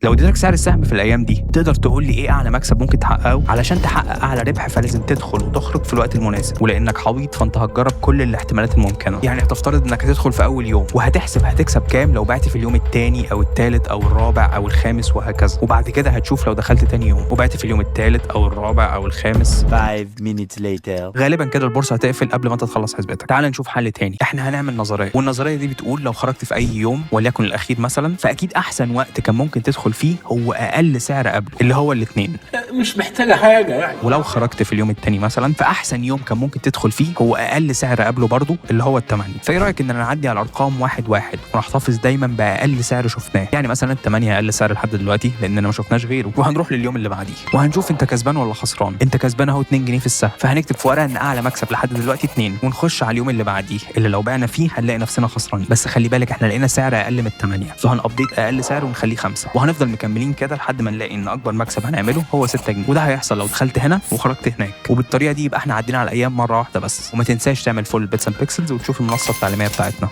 لو اديتك سعر السهم في الايام دي، تقدر تقول لي ايه اعلى مكسب ممكن تحققه؟ علشان تحقق اعلى ربح فلازم تدخل وتخرج في الوقت المناسب، ولانك حويط فانت هتجرب كل الاحتمالات الممكنه. يعني هتفترض انك هتدخل في اول يوم وهتحسب هتكسب كام لو بعت في اليوم الثاني او الثالث او الرابع او الخامس وهكذا، وبعد كده هتشوف لو دخلت تاني يوم وبعت في اليوم الثالث او الرابع او الخامس. 5 minutes later. غالبا كده البورصة هتقفل قبل ما انت تخلص حسبتك. تعال نشوف حل تاني. احنا هنعمل نظريه، والنظريه دي بتقول لو خرجت في اي يوم وليكن الاخير مثلا، فاكيد احسن وقت كان ممكن تدخل فيه هو اقل سعر قبله اللي هو الاثنين. مش محتاجة حاجة يعني. ولو خرجت في اليوم التاني مثلا، فاحسن يوم كان ممكن تدخل فيه هو اقل سعر قبله برضه اللي هو الثمانية. فايه رايك ان نعدي على الارقام واحد واحد ونحتفظ دايما باقل سعر شفناه؟ يعني مثلا الثمانية اقل سعر لحد دلوقتي لاننا ما شفناش غيره، وهنروح لليوم اللي بعديه وهنشوف انت كسبان ولا خسران. انت كسبان اهو 2 جنيه في السهم، فهنكتب في ورقة ان اعلى مكسب لحد دلوقتي 2، ونخش على اليوم اللي بعديه اللي لو بعنا فيه هنلاقي نفسنا خسرانين. بس خلي بالك احنا لقينا سعر اقل من الثمانية، فهن update اقل سعر ونخليه 5، وهنفضل مكملين كده لحد ما نلاقي ان اكبر مكسب هنعمله هو 6 جنيه، وده هيحصل لو دخلت هنا وخرجت هناك. وبالطريقه دي يبقى احنا عدينا على الايام مرة واحدة بس. وما تنساش تعمل follow Bits and Pixels وتشوف المنصة التعليمية بتاعتنا.